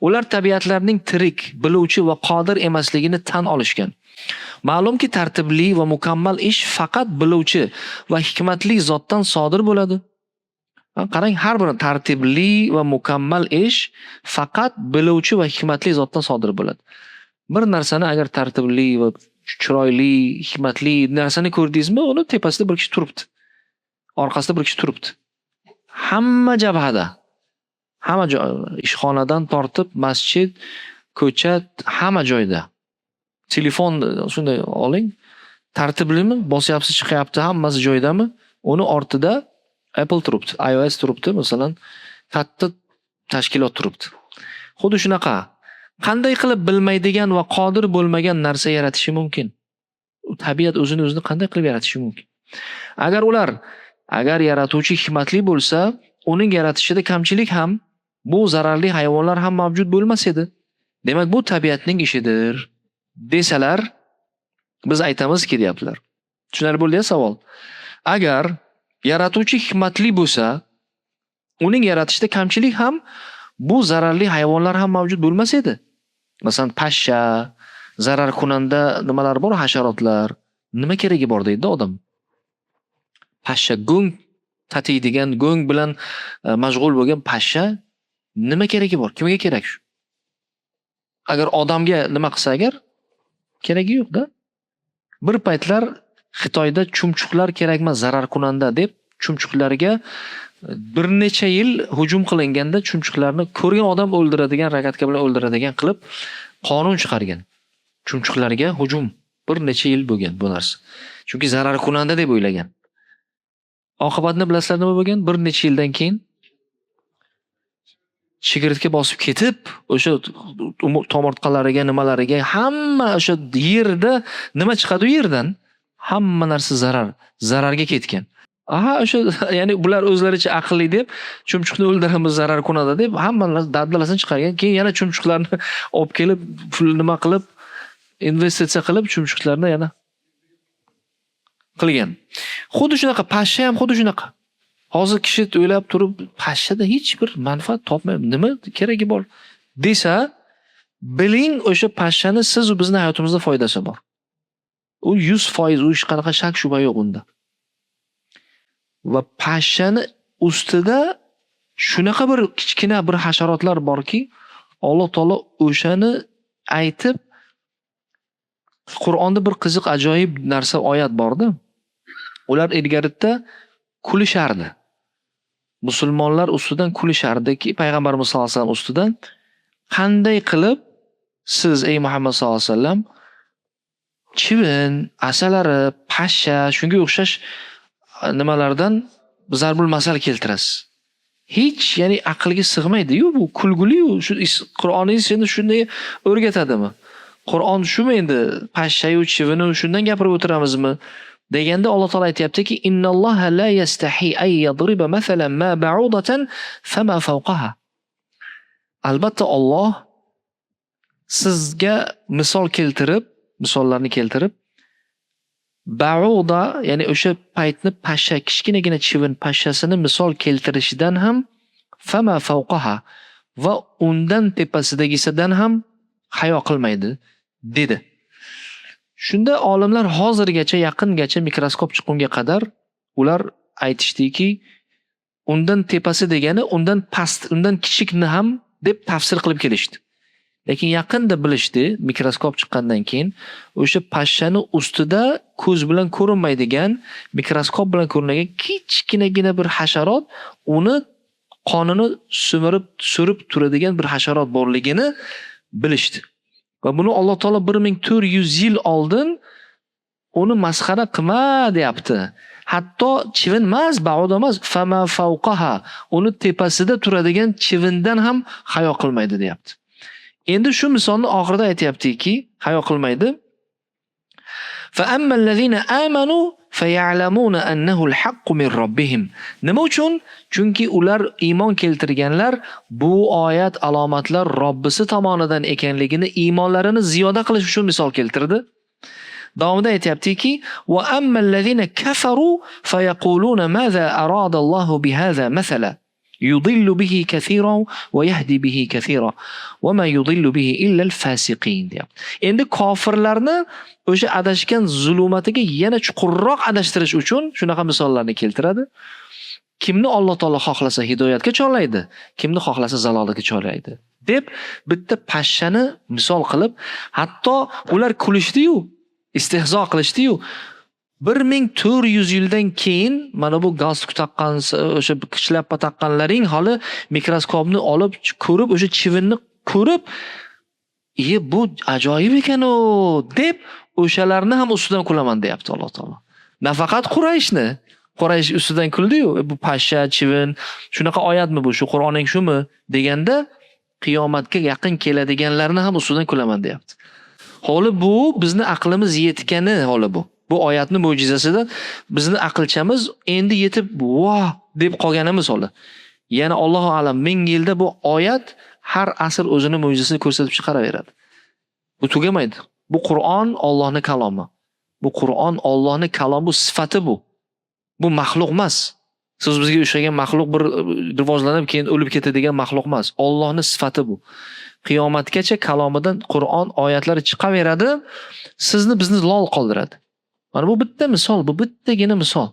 Ular tabiatlarning tirik, biluvchi va qodir emasligini tan olishgan. Ma'lumki, tartibli va mukammal ish faqat biluvchi va hikmatli zotdan sodir bo'ladi. Qarang, har bir tartibli va mukammal ish faqat biluvchi va hikmatli zotdan sodir bo'ladi. Bir narsani agar tartibli va chiroyli, hikmatli narsani ko'rdingizmi, uni tepasida bir kishi turibdi. Orqasida bir kishi turibdi. Hamma jabhada, hamma joy, ishxonadan tortib masjid, ko'cha, hamma joyda. Telefon shunday oling, tartiblimi? Bosyapsiz, chiqyapti, hammasi joyidami? Uni ortida Apple turibdi, iOS turibdi, masalan, katta tashkilot turibdi. Xuddi shunaqa. Qanday qilib bilmaydigan va qodir bo'lmagan narsa yaratishi mumkin? Tabiat o'zini o'zini qanday qilib yaratishi mumkin? Agar ular, agar yaratuvchi hikmatli bo'lsa, uning yaratishida kamchilik ham, bu zararli hayvonlar ham mavjud bo'lmas edi. Demak, bu tabiatning ishidir desalar, biz aytamizki, deyaptilar. Tushunarli bo'ldi-ya savol? Agar yaratuvchi hikmatli bo'lsa, uning yaratishida kamchilik ham, bu zararli hayvonlar ham mavjud bo'lmas edi. Masalan, pashsha, zararkunanda nimalar bor, hasharotlar. Nima keragi bor deydi odam. Pashsha go'ng tatiydigan, go'ng bilan mashg'ul bo'lgan pashsha nima keragi bor? Kimga kerak shu? Agar odamga nima qilsa agar, keragi yo'q-da. Bir paytlar Xitoyda chumchuqlar kerakmas, zararkunanda deb chumchuqlarga bir necha yil hujum qilinganda chumchuqlarni ko'rgan odam o'ldiradigan, rogatka bilan o'ldiradigan qilib qonun chiqargan. Chumchuqlarga hujum bir necha yil bo'lgan bu narsa. Chunki zararkunanda deb o'ylagan. Oqibatini bilasizlar nima bo'lgan? Bir necha yildan keyin chigirtka bosib ketib, o'sha tomorqalariga, nimalariga, hamma o'sha yerda nima chiqadi u yerdan? Hamma narsa zarar, zararga ketgan. Aha, o'sha, ya'ni bular o'zlaricha aqlli deb chumchuqni o'ldiramiz, zararkunanda deb hamma dabdalasini chiqargan. Keyin yana chumchuqlarni olib kelib, pul nima qilib, investitsiya qilib chumchuqlarni yana qilgan. Xuddi shunaqa pashsha ham xuddi shunaqa. Hozir kishi o'ylab turib, pashshada hech bir manfaat topmayman, nima keragi bor desa, biling, o'sha pashshani siz u bizni hayotimizda foydasi bor. U 100%, u hech qanaqa shak shubha yo'q unda. Va pashshani ustida shunaqa bir kichkina bir hasharotlar borki, Alloh taolo o'shani aytib, Qur'onda bir qiziq, ajoyib narsa, oyat borda. Ular ilgarida kulishardi. Musulmonlar ustidan kulishardiki, payg'ambarimiz sollallohu alayhi vasallam ustidan qanday qilib siz, ey Muhammad sollallohu alayhi vasallam, chivin, asalari, pashsha, shunga o'xshash nimalardan zarbul masal keltirasiz. Hech, ya'ni aqlga sig'maydi-yu, bu kulguli-yu, shu Qur'oningiz endi shunday o'rgatadimi? Qur'on shumi endi, pashshayu chivinu shundan gapirib o'tiramizmi? Deganda Alloh taolo aytyaptiki: "Innalloha la yastahi ay yadriba masalan ma ba'udatan fama fawqaha." Albatta Alloh sizga misol keltirib, misollarni keltirib, ba'uda, ya'ni o'sha paytni pashsha, kichkinagina chivin pashshasini misol keltirishidan ham, fama fawqaha, va undan tepasidagisidan ham hayo qilmaydi dedi. Shunda olimlar hozirgacha, yaqingacha, mikroskop chiqqunga qadar ular aytishdiki, undan tepasi degani undan past, undan kichikni ham deb tafsir qilib kelishdi. Lekin yaqinda bilishdi, mikroskop chiqqandan keyin o'sha pashshani ustida ko'z bilan ko'rinmaydigan, mikroskop bilan ko'rinadigan kichkinagina bir hasharot, uni qonini simirib, so'rib turadigan bir hasharot borligini bilishdi. Va buni Alloh taolo 1400 yil oldin uni masxara qilma deyapti. Hatto chivin emas, ba'uda emas, fama fawqaha, uni tepasida turadigan chivindan ham hayo qilmaydi deyapti. Endi shu misolni oxirida aytyaptiki, hayo qilmaydi. Fa ammallazina amanu faya'lamuna annahu al-haqqu min robbihim. Nima uchun? Chunki ular, iymon keltirganlar, bu oyat alomatlar Robbisi tomonidan ekanligini iymonlarini ziyoda qilish uchun misol keltirdi. Davomida aytyaptiki: "Va ammallazina kafaru fayaquluna maza arada Allohu bihaza masala." Yudillu bihi kathiran va yahdi bihi kathira va ma yudillu bihi illa al-fasiqin deyapti. Endi kofirlarni o'sha adashgan zulumatiga yana chuqurroq adashtirish uchun shunaqa misollarni keltiradi. Kimni Alloh taolo xohlasa hidoyatga chorlaydi, kimni xohlasa zalolatga chorlaydi deb bitta pashshani misol qilib, hatto ular kulishdi-yu, istehzo qilishdi-yu. 1400 yildan keyin mana bu galstuk taqqan, o'sha shlappa taqqanlaring hali mikroskopni olib ko'rib, o'sha chivinni ko'rib, "Iye, bu ajoyib ekan-u" deb o'shalarni ham ustidan kulaman deyapti Alloh taolo. Nafaqat Qurayshni, Quraysh ustidan kuldi-yu, bu pashsha, chivin, shunaqa oyatmi bu, shu Qur'oning shumi deganda qiyomatga yaqin keladiganlarni ham ustidan kulaman deyapti. Holi bu bizni aqlimiz yetgani holi bu. Bu oyatni mo'jizasida bizni aqlchamiz endi yetib voh deb qolganimiz holi. Yana Allohu alam 1000 yilda bu oyat har asr o'zini mo'jizasini ko'rsatib chiqaraveradi. Bu tugamaydi. Bu Qur'on Allohning kalomi. Bu Qur'on Allohning kalomi, bu sifati bu. Bu maxluq emas. Siz bizga o'xshagan maxluq bir rivojlanib keyin o'lib ketadigan maxluq emas. Allohning sifati bu. Qiyomatgacha kalomidan Qur'on oyatlari chiqaveradi, sizni bizni lol qoldiradi. Mana bu bitta misol, bu bittagina misol.